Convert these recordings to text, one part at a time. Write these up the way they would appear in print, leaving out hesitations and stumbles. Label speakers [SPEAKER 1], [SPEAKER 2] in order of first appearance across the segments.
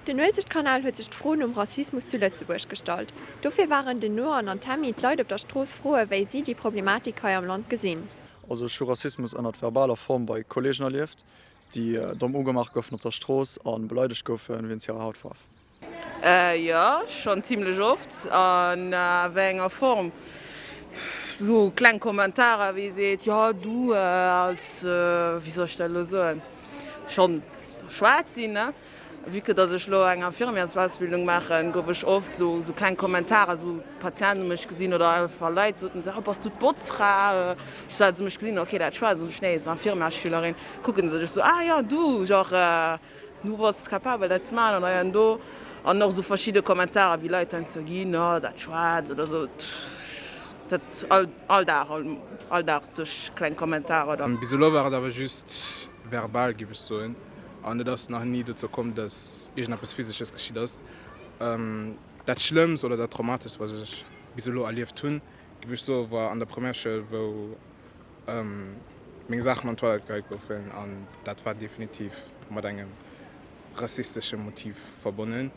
[SPEAKER 1] Den Uelzechtkanal huet sech d'Fro nom Rassismus zu Lëtzebuerg gestallt. Dofir waren den Noan an d'Tammy d'Leit op der Strooss froe wéi si déi Problematik hei am Land gesinn.
[SPEAKER 2] Also ech hu Rassismus ënnert verbaler Form bei Kollegen erlieft, déi domm ugemaach goufen op der Strooss a beleidegt goufe wéinst hirer Hautfaarf.
[SPEAKER 3] Jo, schonn zimlech oft. A wéi enger Form? Sou kleng Kommentarer wéi seet, jo du als, wéi soll ech dat elo soen, schonn schwaarz sinn, ne? Vue que dass ech lo eng Infirmièrsausbildung maachen, gouf ech oft sou sou kleng Kommentarer, sou Patienten hu mech gesinn oder einfach Leit soten se, oh bass du d'Botzfra? Ech sou, se mech gesinn, ok dat schwaarz, sot ech, nee, ass Infirmièresschülerin, kucken se dech sou, ah jo du, genre du bass capabel dat ze maachen an hei an do. An och sou verschidde Kommentarer wéi Leit heiansdo ginn, oh dat schwaarz oder sou, dat all all Dag, all Dag duerch kleng Kommentarer oder.
[SPEAKER 4] Bis elo war et awer just verbal, géif ech soen. An et ass nach ni dozou komm, dass iergendeppes Physesches geschitt ass. Dat Schlëmmst oder dat Traumateschst, wat ech bis elo erlieft hunn, géif ech soen, war an der Primärschoul, wou meng Saachen an d'Toilette geheit goufen. An dat war definitiv mat engem rassistesche Motiv verbonnen.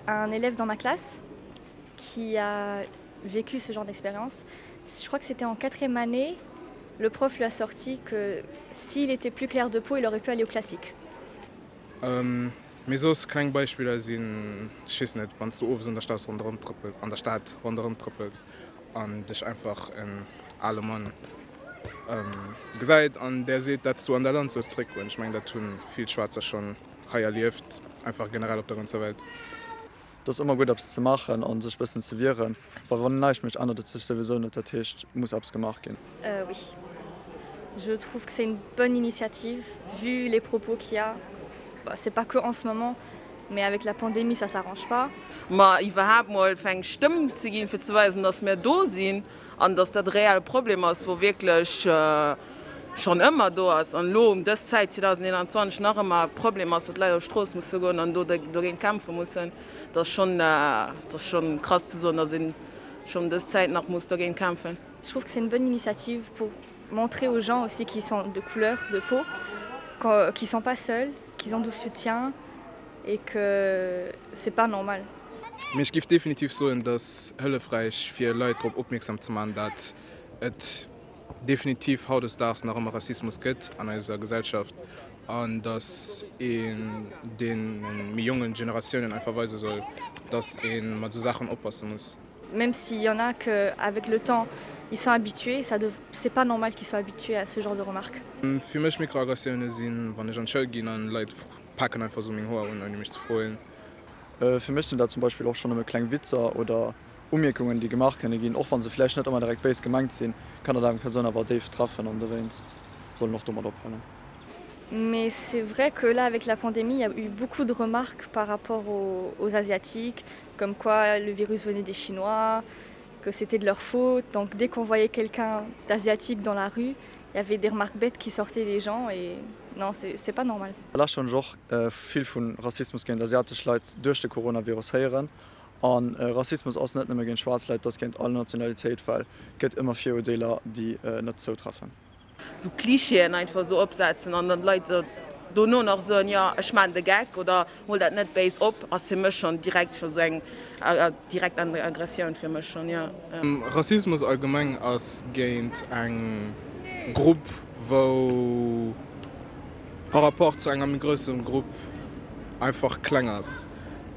[SPEAKER 5] Un élève dans ma classe qui a vécu ce genre d'expérience. Je crois que c'était en quatrième année, le prof lui a sorti que s'il était plus clair de peau, il aurait pu aller au classique.
[SPEAKER 4] Mee soss kleng Beispiller sinn, ech weess net, wann s du owes an der Stad ronderëm trëppels, an der Stad ronderëm trëppels an dech einfach en ale Mann gesäit an där seet, dat s du an däi Land solls zréckgoen. Ech mengen, dat hu vill Schwaarzer schonn hei erlieft, einfach generell op der ganzer Welt.
[SPEAKER 2] Et ass ëmmer gutt eppes ze maachen a sech bëssen ze wieren, well wann een näischt mécht ännert et sech souwisou net, dat heescht et muss eppes gemaach ginn.
[SPEAKER 5] Oui, je trouve que c'est une bonne initiative vu les propos qu'il y a, c'est pas que en ce moment, mais avec la pandémie ça s'arrange pas.
[SPEAKER 3] Ma iwwerhaapt mol fir eng Stëmm ze ginn, fir ze weisen, datt mir do sinn an datt dat e reelle Problem ass, wou wierklech schonn ëmmer do ass an elo ëm dës Zäit 2021 nach ëmmer e Problem ass, wou d'Leit op d'Strooss musse goen an do dogéint kämpfe mussen. Dat ass schonn, dat ass schonn krass ze soen, datt ee schonn ëm dës Zäit nach muss dogéint kämpfen.
[SPEAKER 5] Je trouve que c'est une bonne initiative pour montrer aux gens aussi qui sont de couleur de peau qu'ils sont pas seuls, qu'ils ont du soutien et que c'est pas normal.
[SPEAKER 4] Mee ech géif definitiv soen, dass hëllefräich fir Leit drop opmierksam ze man, dat et definitiv hautdesdaags nach ëmmer Rassismus gëtt an eiser Gesellschaft an dass een deene méi jongen Generatiounen einfach weise soll, dass ee mat esou Saachen oppasse muss.
[SPEAKER 5] Même s'il y en a que avec le temps ils sont habitués, ça c'est pas normal qu'ils soient habitués à ce genre de remarques.
[SPEAKER 4] Fir mech Mikroaggressioune sinn, wann ech an d'Schoul ginn an Leit paken einfach esou meng Hoer un ouni mech ze froen.
[SPEAKER 2] Fir mech sinn dat zum Beispill och schonn nëmme kleng Witzer oder Umierkungen, déi gemaach kënne ginn, och wa se vläicht net ëmmer direkt béis gemengt sinn, kann dat eng Persoun awer déif treffen an dowéinst soll een och domat ophalen.
[SPEAKER 5] Mais c'est vrai que là avec la pandémie, il y a eu beaucoup de remarques par rapport aux, aux asiatiques, comme quoi le virus venait des Chinois, que c'était de leur faute. Donc dès qu'on voyait quelqu'un d'asiatique dans la rue, il y avait des remarques bêtes qui sortaient des gens et non c'est pas normal.
[SPEAKER 2] Lescht hunn ech och vill vu Rassismus géint asiatesch Leit duerch de Coronavirus héieren. A Rassismus ass net nëmme géint schwaarz Leit, et ass géint all Nationalitéit, well et gëtt ëmmer Virurdeeler, déi net zoutreffen.
[SPEAKER 3] Sou Klischeeën einfach sou opsetzen an dann d'Leit dono nach soen, jo ech maan de Geck oder hol dat net béis op, ass fir mech schon direkt scho sou eng direkt Aggressioun fir mech schon, jo.
[SPEAKER 4] Rassismus allgemeng ass géint eng Grupp wou par rapport zu enger méi groussem Grupp einfach kleng ass.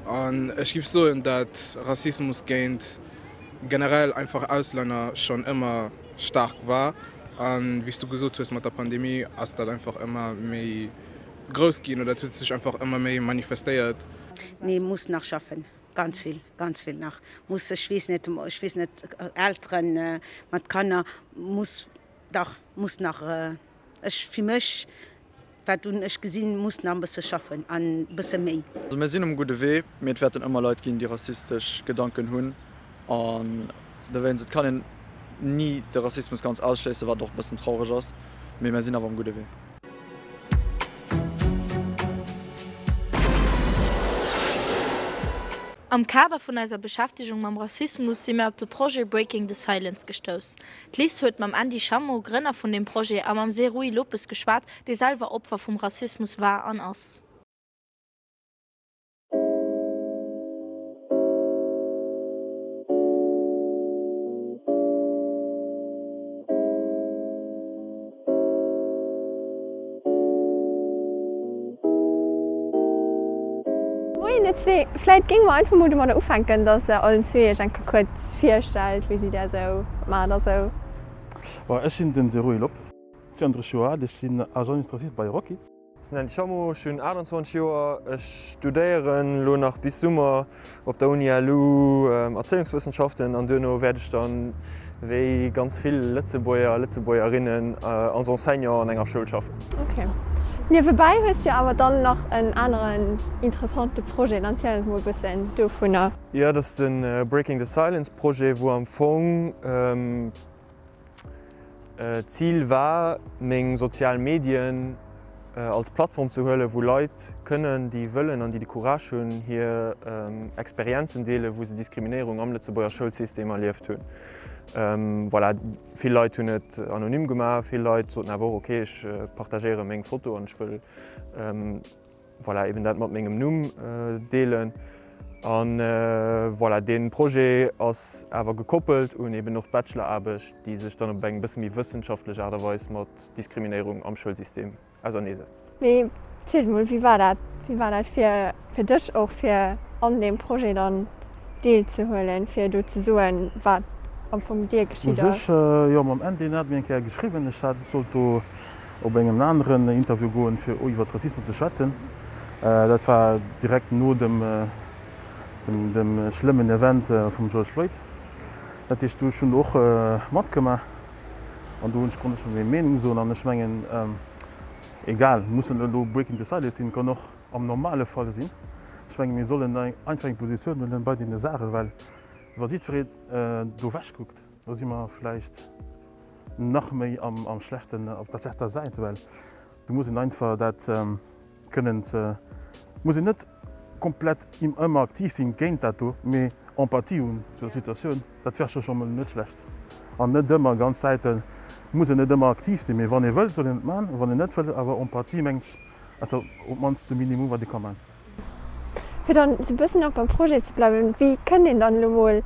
[SPEAKER 4] An ech giff soen dat Rassismus géint generell einfach Auslänner schon ëmmer staark war. An wéi s du gesot hues mat der Pandemie ass dat einfach ëmmer méi grouss ginn oder et huet sech einfach ëmmer méi manifestéiert.
[SPEAKER 6] Nee, muss nach schaffen, ganz vill, ganz vill nach. Muss, ech weess net, ech weess net, Elteren mat Kanner muss, dach, muss nach, ech fir mech Wat un ech gesinn, muss nach e bësse schaffen an e bësse méi.
[SPEAKER 2] Also mir sinn um gudde Wee, mee et wäerten ëmmer Leit ginn, déi rassistesch Gedanken hunn an dowéinst, et kann een ni de Rassismus ganz ausschléissen, wat och e bëssen traureg ass, mee mir sinn awer um gudde Wee.
[SPEAKER 7] Am Kader vun eiser Beschäftegung mam Rassismus si mir op de Projet Breaking the Silence gestouss. D'Liz huet mam Andy Schammo, Grënner vun deem Projet, a mam Zé Rui Lopes geschwat, dee selwer Opfer vum Rassismus war an ass.
[SPEAKER 1] Moien dir zwee, vläit géinge mer einfach mol domadder ufänken, dass der allen zwee iech eng Kéier kuerz virstellt, wie sidd der esou, wat maacht der esou?
[SPEAKER 8] Bon, ech sinn den Zeroe Lopes, 32 Joer al, ech sinn Agent administratif bei Rockit.
[SPEAKER 2] Ech sinn Andy Schammo, ech hunn 28 Joer, ech studéieren elo nach bis Summer op der Uni LU Erzéiungswëssenschaften an duerno wäert ech dann, wéi ganz vill Lëtzebuerger a Lëtzebuergerinnen, als Enseignant an enger Schoul schaffen.
[SPEAKER 1] Ok. Niewebäi hues du jo awer dann nach en aneren interessante Projet, dann ziel eis mol e bëssen dovunner.
[SPEAKER 2] Jo, dat ass de Breaking the Silence Projet, wou am Fong D'Zil war, meng sozial Medien als Plattform ze huelen, wou Leit kënnen, déi wëllen an déi de Courage hunn, hir Experienzen deelen, wou se Diskriminéierung am Lëtzebuerger Schoulsystem erlieft hunn. Voilà, vill Leit hunn et anonym gemaach, vill Leit soten awer och, ok, ech partagéiere meng Foto an ech wëll Voilà, eben dat mat mengem Numm deelen. An voilà, dee Projet ass awer gekoppelt un eben och d'Bacheloraarbecht, déi sech dann op eng bësse méi wëssenschaftlech Aart a Weis mat Diskriminéierung am Schoulsystem auserneesetzt.
[SPEAKER 1] Mee ziel mol, wéi war dat, wéi war dat fir fir dech och, fir an deem Projet dann deelzehuelen, fir do ze soen, wat am Fong dir
[SPEAKER 8] U
[SPEAKER 1] geschitt
[SPEAKER 8] sech,
[SPEAKER 1] ass?
[SPEAKER 8] jo, mam Andy, en hat mir eng Kéier geschriwwen, ech hat, ech sollt do op engem aneren Interview goen, fir iwwer Rassismus ze schwätzen. Dat war direkt no dem dem schlëmmen Event vum George Floyd. Dat heescht, do ech hunn och matgemaach an do hunn ech konnt ech meng Meenung soen an ech mengen, egal, muss net elo Breaking the Silence sinn, kann och am normale Fall sinn. Ech menge mir sollen einfach eng Positioun huelen bei deene Saachen, well wa jiddweree do ewech kuckt, da si mer vläicht nach méi am schlechten, op der schlechter Säit, well do muss een einfach dat kënnen ze, muss een net komplett ëmmer aktiv sinn géint dat do, mee Empathie hunn zu der Situatioun, dat wär scho scho mol net schlecht. An net ëmmer ganz Zäite muss een net ëmmer aktiv sinn, mee wann ee wëllt, soll een et man, wann een net wëllt, awer Empathie mengt ech ass op d'mannst de Minimum wat ee ka man.
[SPEAKER 1] Fir dann esou e bëssen nach beim Projet ze bleiwen, wéi kënnt een dann elo mol,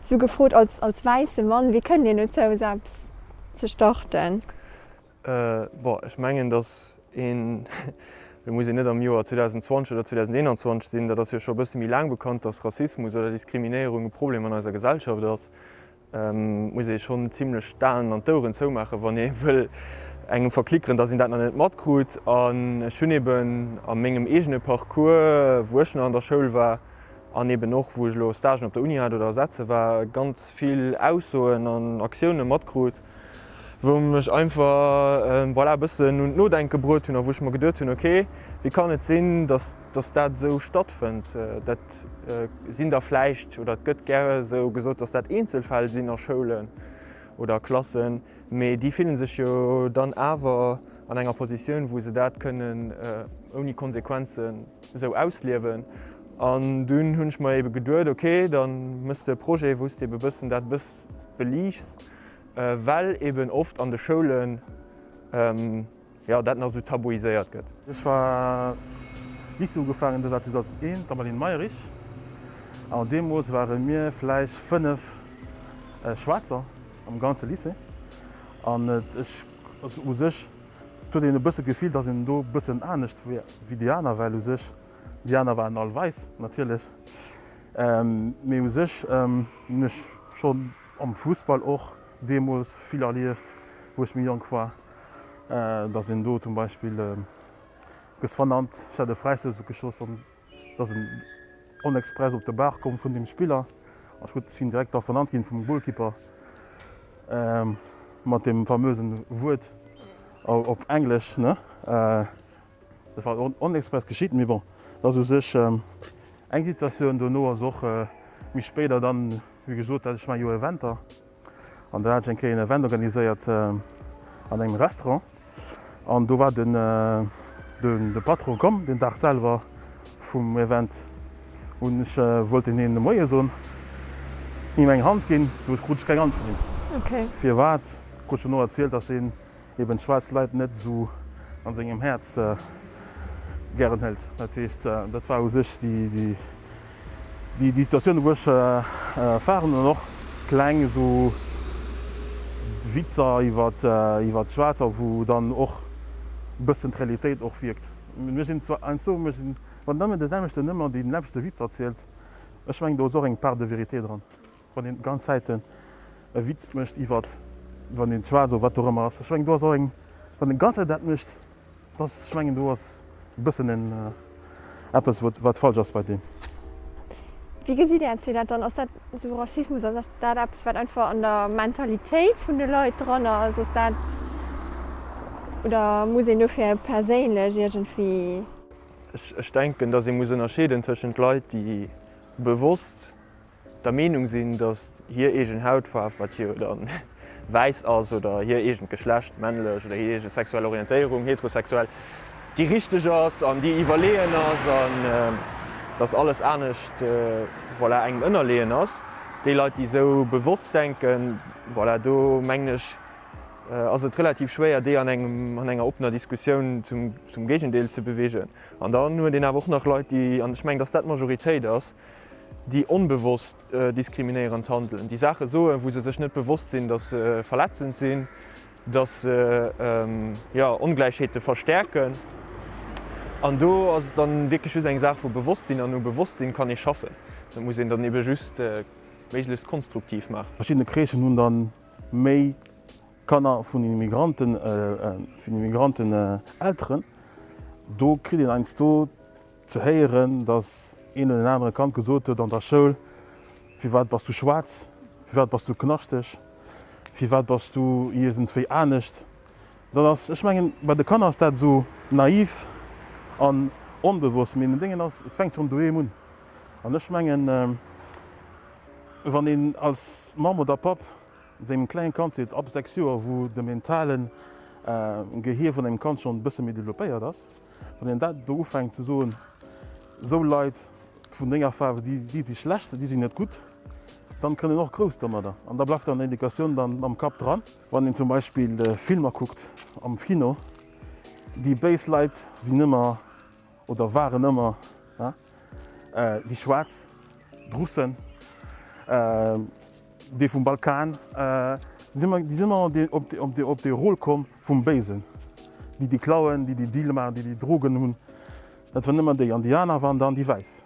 [SPEAKER 1] esou gefrot als als wäisse Mann, wéi kënnt een dozou esou eppes ze starten?
[SPEAKER 2] Bon, ech mengen, datt een, do muss een net am Joer 2020 oder 2021 sinn, dat ass jo scho e bësse méi laang bekannt, datt Rassismus oder Diskriminéierung e Problem an eiser Gesellschaft ass. Muss ee schonn zimlech d'Aen an d'Oueren zoumaachen, wann ee wëll engem verklickeren, dass een dat nach net matkrut. An ech hunn eben a mengem eegene Parcours, wou ech nach an der Schoul war an eben och wou ech elo Stagen op der Uni hat oder ersetze war, ganz vill Aussoen an Aktioune matkrut, wou mech einfach, voilà, e bëssen un d'Nodenke bruet hunn a wou ech mer geduet hunn, okay, wéi kann et sinn, dass Dass dat esou stattfënnt, dat sinn da vläicht, oder et gëtt gär esou gesot, dass dat Eenzelfäll sinn a Schoulen oder a Klassen, mee déi fillen sech jo dann awer an enger Positioun, wou se dat kënnen ouni Konsequenzen esou ausliewen. An dunn hunn ech mer ebe geduet, okay, da méchs de e Projet, wou s de ebe bëssen dat e bëss beliichts, well eben oft an de Schoulen, jo, dat nach esou tabuiséiert gëtt.
[SPEAKER 8] Ech war Lycée ugefaangen, dat war 2001, d'Ameline Mayrisch, an deemools ware mir vläicht 5 Schwaarzer am ganze Lycée. An et ech, also u sech, et huet een e bësse gefillt, datt een do e bëssen anescht wier wéi déi aner, well u sech déi aner waren all wäiss natierlech. Mee u sech hunn ech schonn am Fussball och deemools vill erlieft, wou ech méi jonk war. Dass een do zum Beispill gëss vernannt, ech hat e Fräistouss geschoss an dass en onexpress op de Baach komm vun dem Spiller an ech gutt sinn direkt da vernannt ginn vum Goalkeeper mat deem famösen Wuert op Englesch ne. Dat war onexpress geschitt, mee bon, dat ass u sech eng Situatioun. Dono ass och méi spéider dann, wéi gesot, dat ech maache jo Eventer An da hat ech eng Kéier en Event organiséiert an engem Restaurant an do war den de Patron komm den Dag selwer vum Event un ech wollt den hien de Moie soen, him eng Hand ginn, do krut ech keng Hand vun him. Firwat? Krut ech dono erzielt, dass hien eben schwaarz Leit net esou an sengem Häerz gären hëlt. Dat heescht, dat war u sech déi Situatioun, wou ech erfahren hunn an och kleng esou Witzer iwwer d'Schwaarzer, wou dann och e bëssen d'Realitéit och wierkt. Mir sinn zwar heiansdo, mir sinn. Wann nëmmen de selwechten ëmmer dee selwechte Witz erzielt, ech mengen do ass och eng Part de vérité dran. Wann een d'ganz Zäiten e Witz mécht iwwert, wann een schwaarz oder wat och ëmmer ass, ech mengen do ass och eng, wann een d'ganz Zäit dat mécht, dass, ech mengen do ass e bëssen en eppes wat wat falsch ass bei deem.
[SPEAKER 1] Wéi gesitt Är zwee dat dann? Ass dat esou Rassismus, ass dat eppes wat einfach an der Mentalitéit vun de Leit dran ass? Ass dat, oder muss een dofir perséinlech iergendwéi.
[SPEAKER 9] Ech denken, dass ee muss ënnerscheeden tëschent Leit, déi bewosst der Meenung sinn, datt hir eegen Hautfaarf, wat jo dann wäiss ass, oder hir eegent Geschlecht, männlech, oder hir eege sexuell Orientéierung, heterosexuell, déi richteg ass an déi iwwerleeën ass an datt alles anescht, voilà, engem ënnerleeën ass. Déi Leit, déi esou bewosst denken, voilà, do mengen ech, ass et relativ schwéier, déi an engem, an enger oppener Diskussioun zum, zum Géigendeel ze beweegen. An dann huet een awer och nach Leit, déi, an ech mengen, datt dat d'Majoritéit ass, déi onbewosst diskriminéierend handelen, déi Saache soen, wou se sech net bewosst sinn, datt se verletzend sinn, datt se jo Ongläichheete verstäerken. An do ass et dann wierklech just eng Saach vu Bewosstsinn, an u Bewosstsinn kann ee schaffen. Dat muss een dann ebe just méiglechst konstruktiv maachen.
[SPEAKER 8] Verschidde Crèchen hunn dann méi Kanner vun Immigranten, vun Immigrantenelteren. Do kritt een heiansdo Ze héieren, datt een oder en anere Kand gesot huet an der Schoul, Firwat bass du schwaarz? Firwat bass du knaschteg? Firwat bass du iergendswéi anescht? Dat ass, ech mengen, bei de Kanner ass dat esou naiv an onbewosst, mee den Déngen ass, et fänkt schonn doheem un. An ech mengen, wann een als Mamm oder Papp sengem klengen Kand seet, ab 6 Joer, wou de mentale Gehier vun engem Kand schonn e bësse méi developpéiert ass, Wann een dat do ufänkt ze soen, esou Leit vun denger Faarf, déi si schlecht, déi sinn net gutt, dann kënnt een och grouss domadder an da bleift an der Educatioun dann am Kapp dran. Wann een zum Beispill Filmer kuckt am Kino, déi béis Leit sinn ëmmer oder waren ëmmer déi Schwaarz, d'Russen, Déi vum Balkan, déi sinn ëmmer op dee Rôle komm vum Béisen. Déi, déi klauen, déi, déi Deal maachen, déi, déi Drogen hunn, dat waren ëmmer déi. An déi aner waren dann déi Wäiss.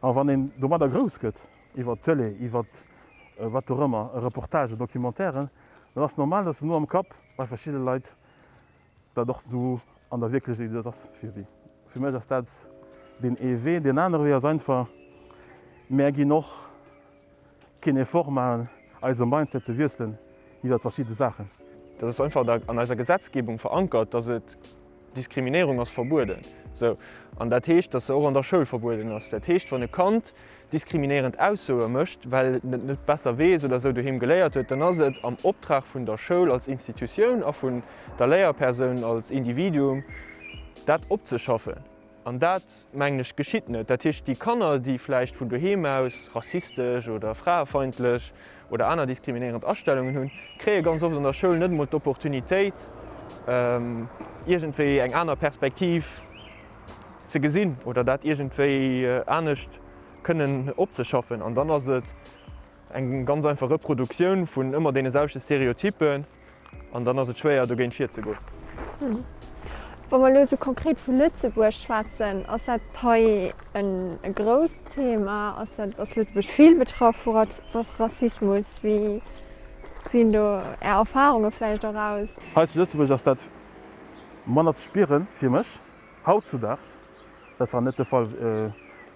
[SPEAKER 8] A wann een domadder grouss gëtt, iwwer d'Tëlee, iwwer wat och ëmmer, Reportagen, Documentairen, dann ass normal, datt no am Kapp bei verschidde Leit dat och esou an der Wierklechkeet et ass fir si. Fir mech ass dat deen ee Wee. Deen anere Wee ass einfach, mär ginn och keen Effort maachen, eise Mindset ze wiesselen iwwert verschidde Saachen.
[SPEAKER 9] Dat ass einfach an eiser Gesetzgebung verankert, dass et Diskriminéierung ass verbueden. Sou. An dat heescht, dass se och an der Schoul verbueden ass. Dat heescht, wann e Kand diskriminéierend Aussoe mécht, well et et net besser weess oder esou doheem geléiert huet, dann ass et am Optrag vun der Schoul als Institutioun a vun der Léierpersoun als Individuum, dat opzeschaffen. An dat, mengen ech, geschitt net. Dat heescht, déi Kanner, déi vläicht vun doheem aus rassistesch oder fraefeindlech oder aner diskriminéierend Astellungen hunn, kréie ganz oft an der Schoul net emol d'Opportunitéit, iergendwéi eng aner Perspektiv ze gesinn oder dat iergendwéi anescht kënnen opzeschaffen. An dann ass et eng ganz einfach Reproduktioun vun ëmmer deene selwechte Stereotyppen an dann ass et schwéier, dogéint virzegoen.
[SPEAKER 1] Wa mer elo esou konkret vu Lëtzebuerg schwätzen, ass dat hei e grousst Thema? Ass dat, ass Lëtzebuerg vill betraff vu Rassismus? Wéi gesinn do Är Erfarunge vläicht och aus?
[SPEAKER 8] Hei zu Lëtzebuerg ass dat manner ze spieren, fir mech. Hautzudaags, dat war net de Fall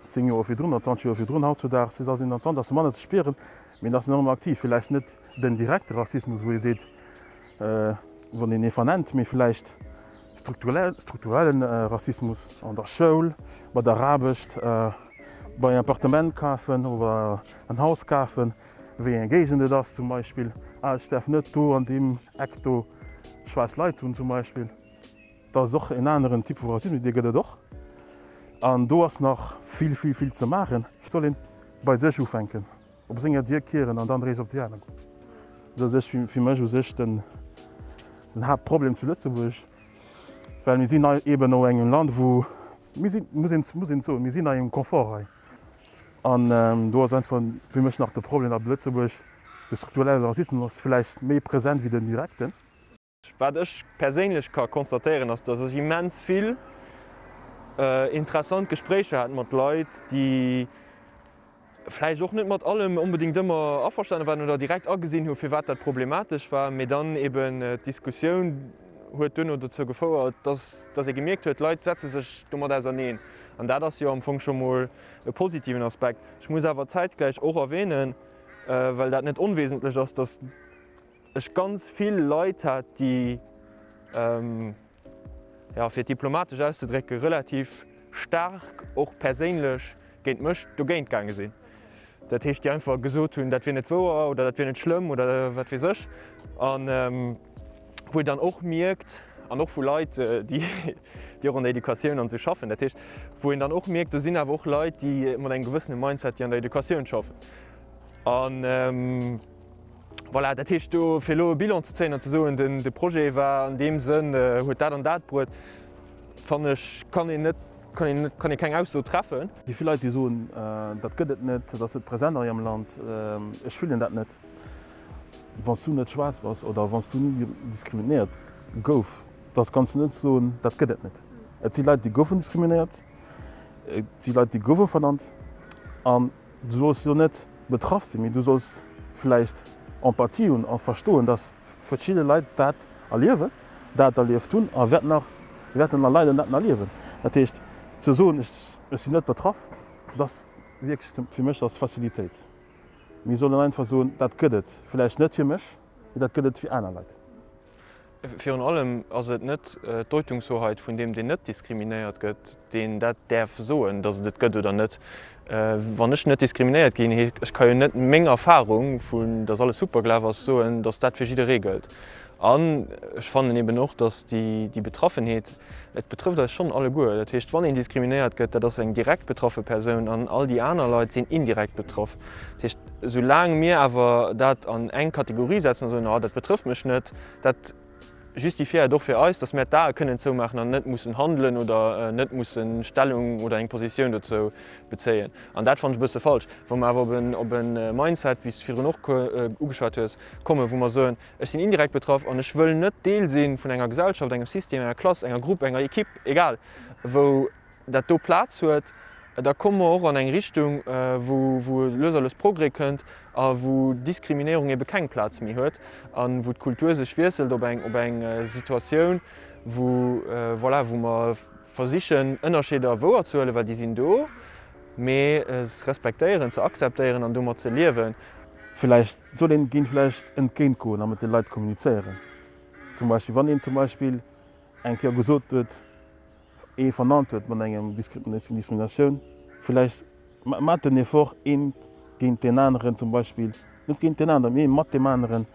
[SPEAKER 8] 10 Joer virdrun oder 20 Joer virdrun, hautzudaags, 2021, ass se manner ze spieren, mee et ass nach ëmmer aktiv. Villäicht net den direkte Rassismus, wou ee seet, wann een ee vernennt, mee villäicht strukturellen Rassismus an der Schoul, bei der Aarbecht, bei en Appartement kafen oder en Haus kafen, wéi eng Géigend et ass zum Beispill. Ah, ech däerf net do an deem Eck do schwaarz Leit hunn zum Beispill. Dat ass och en aneren Typ vu Rassismus, dee gëtt et och. An do ass nach vill, vill, vill ze maachen. Et soll een bei sech ufänken, op senger Dier kieren an dann eréischt op déi aner goen. Dat ass u sech fir mech u sech den Haaptproblem zu Lëtzebuerg, well mir sinn hei eeben och engem Land, wou, mir sinn, muss een, muss een soen, mir sinn hei im Confort hei. An do ass einfach fir mech nach de Problem, datt Lëtzebuerg de strukturelle Rassismus ass vläicht méi present wéi den direkten.
[SPEAKER 9] Wat ech perséinlech ka constatéieren ass, dass ech immens vill. interessant Gespréicher hat mat Leit, déi vläicht och net mat allem onbedéngt ëmmer averstane waren oder direkt agesinn hu firwat dat problematesch war, mee dann eben d'Diskussioun huet duerno dozou gefouert, dass dass ee gemierkt huet, d'Leit setze sech domat auserneen. An dat ass jo am Fong scho mol e positiven Aspekt. Ech muss awer zäitgläich och erwähnen, well dat net onwesentlech ass, dass ech ganz vill Leit hat, déi, jo, fir et diplomatesch auszedrécken, relativ staark och perséinlech géint mech dogéint gaange sinn. Dat heescht, déi einfach gesot hunn, dat wier net wouer oder dat wier net schlëmm oder wat weess ech. An wou een dann och mierkt, an och vu Leit, déi och an der Educatioun an esou schaffen, dat heescht, wou een dann och mierkt, do sinn awer och Leit, déi mat engem gewëssene Mindset, déi an der Educatioun schaffen. An voilà, dat heescht, do fir elo e Bilan ze zéien an ze soen, den de Projet war an deem Sënn, huet dat an dat bruet, fannen ech, kann een net, kann een net, kann ee keng Ausso treffen.
[SPEAKER 8] Déi vill Leit, déi soen, dat gëtt et net, dat ass net present an hirem Land, ech fillen dat net. Wann s du net schwaarz bass oder wann s du ni diskriminéiert gouf, da kanns du net soen, dat gëtt et net. Et si Leit, déi goufen diskriminéiert, et si Leit, déi goufe vernannt an Du solls jo net betraff sinn, mee du solls vläicht Empathie hunn a verstoen, dass verschidde Leit dat erliewen, dat erlieft hunn a wäerten nach, wäerten erleiden, dat erliewen. Dat heescht, ze soen, ech sinn net betraff, dat ass wierklech fir mech ass Facilitéit. Mir sollen einfach soen, dat gëtt et vläicht net fir mech, mee dat gëtt et fir aner Leit.
[SPEAKER 9] Virun allem ass et net d'Deutungshoheit vun deem, deen net diskriminéiert gëtt, deen dat däerf soen, datt et et gëtt oder net. Wann ech net diskriminéiert ginn, ech ka jo net meng Erfahrung vun datt alles super gelaf ass soen, datt dat fir jidderee gëllt. An ech fannen eben och, datt déi Betraffenheet, et betrëfft eis schonn alleguer. Dat heescht, wann een diskriminéiert gëtt, dat ass eng direkt betraffe Persoun an all déi aner Leit sinn indirekt betraff. Dat heescht, soulaang mir awer dat an eng Kategorie setzen a soen, oh dat betrëfft mech net, dat justifiéiert och fir eis, datt mär d'Ae kënnen zoumaachen an net mussen handelen oder net mussen Stellung oder eng Positioun dozou bezéien. An dat fannen ech e bësse falsch. Wa mer awer op e Mindset, wéi s de virdrun och ugeschwat hues, kommen, wou mer soen, ech sinn indirekt betraff an ech wëll net Deel si vun enger Gesellschaft, engem System, enger Klass, enger Grupp, enger Ekipp, egal, wou dat do Plaz huet, da komme mer och an eng Richtung, wou wou lues a lues Progrès kënnt a wou Diskriminéierung ebe keng Plaz méi huet a wou d'Kultur sech wiesselt op eng op eng Situatioun, wou voilà, wou mer versichen Ënnerscheeder wouerzehuelen, well déi sinn do, mee se respektéieren, ze akzeptéieren an domat ze liewen.
[SPEAKER 8] Villäicht soll een géint vläicht entgéint goen a mat de Leit kommunizéieren. Zum Beispill wann een zum Beispill eng Kéier gesot huet, ee vernannt huet mat engem Diskriminatioun, villäicht mat den Effort een géint deen aneren zum Beispill, net géint deen aneren, mee mat deem aneren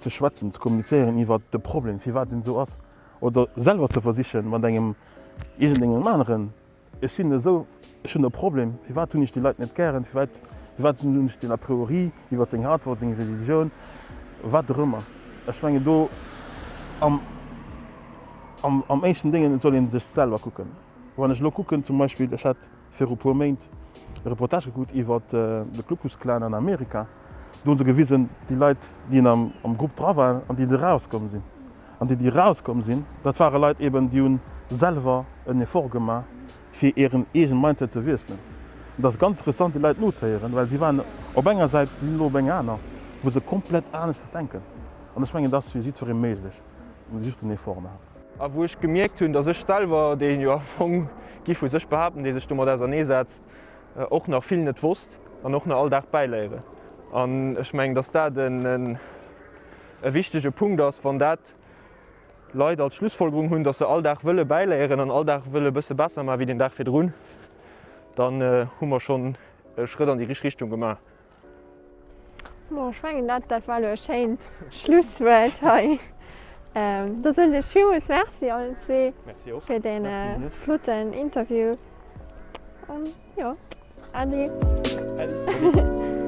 [SPEAKER 8] ze schwätzen, ze kommunizéieren iwwert de Problem, firwat en esou ass, oder selwer ze versichen mat engem iergendengem aneren Ech sinn esou, ech hunn e Problem, firwat hunn ech déi Leit net gären, firwat, firwat hunn ech deen a priori iwwer seng Hautfaarf, seng Religioun, wat och ëmmer. Ech mengen do am, am, am éischten Déngen soll ee sech selwer kucken. Wann ech elo kucken zum Beispill, ech hat viru puer Méint e Reportage gekuckt iwwer de Ku Klux Klan an Amerika, do hu se gewisen, déi Leit, déi am, am Grupp dra waren an déi erauskomm sinn. An déi, déi erauskomm sinn, dat ware Leit eben, déi hunn selwer en Effort gemaach, fir hiren eegene Mindset ze wiesselen. Et ass ganz interessant, déi Leit nozehéieren, well si waren op enger Säit, si sinn elo op enger aner, wou se komplett aneschters denken. An ech mengen, dat ass fir jiddweree méiglech, et muss ee just den Effort maachen.
[SPEAKER 9] A wou ech gemierkt hunn, dass ech selwer, deen jo am Fong, giff vu sech behaapten, dee sech domat auserneesetzt, och nach vill net wosst an och nach all Dag bäiléieren. An ech mengen, dass dat en. E wichtege Punkt ass, wann dat Leit als Schlussfolgerung hunn, dass se all Dag wëlle bäiléieren an all Dag wëlle e bësse besser maachen wéi den Dag virdrun, dann hu mer schonn e Schrëtt an déi richteg Richtung gemaach.
[SPEAKER 1] Bon, ech mengen, dat, dat war elo e schéint Schlusswuert hei. Da soen ech iech villmools Merci allen zwee fir dee flotten Interview. An jo, Äddi.
[SPEAKER 9] Äddi.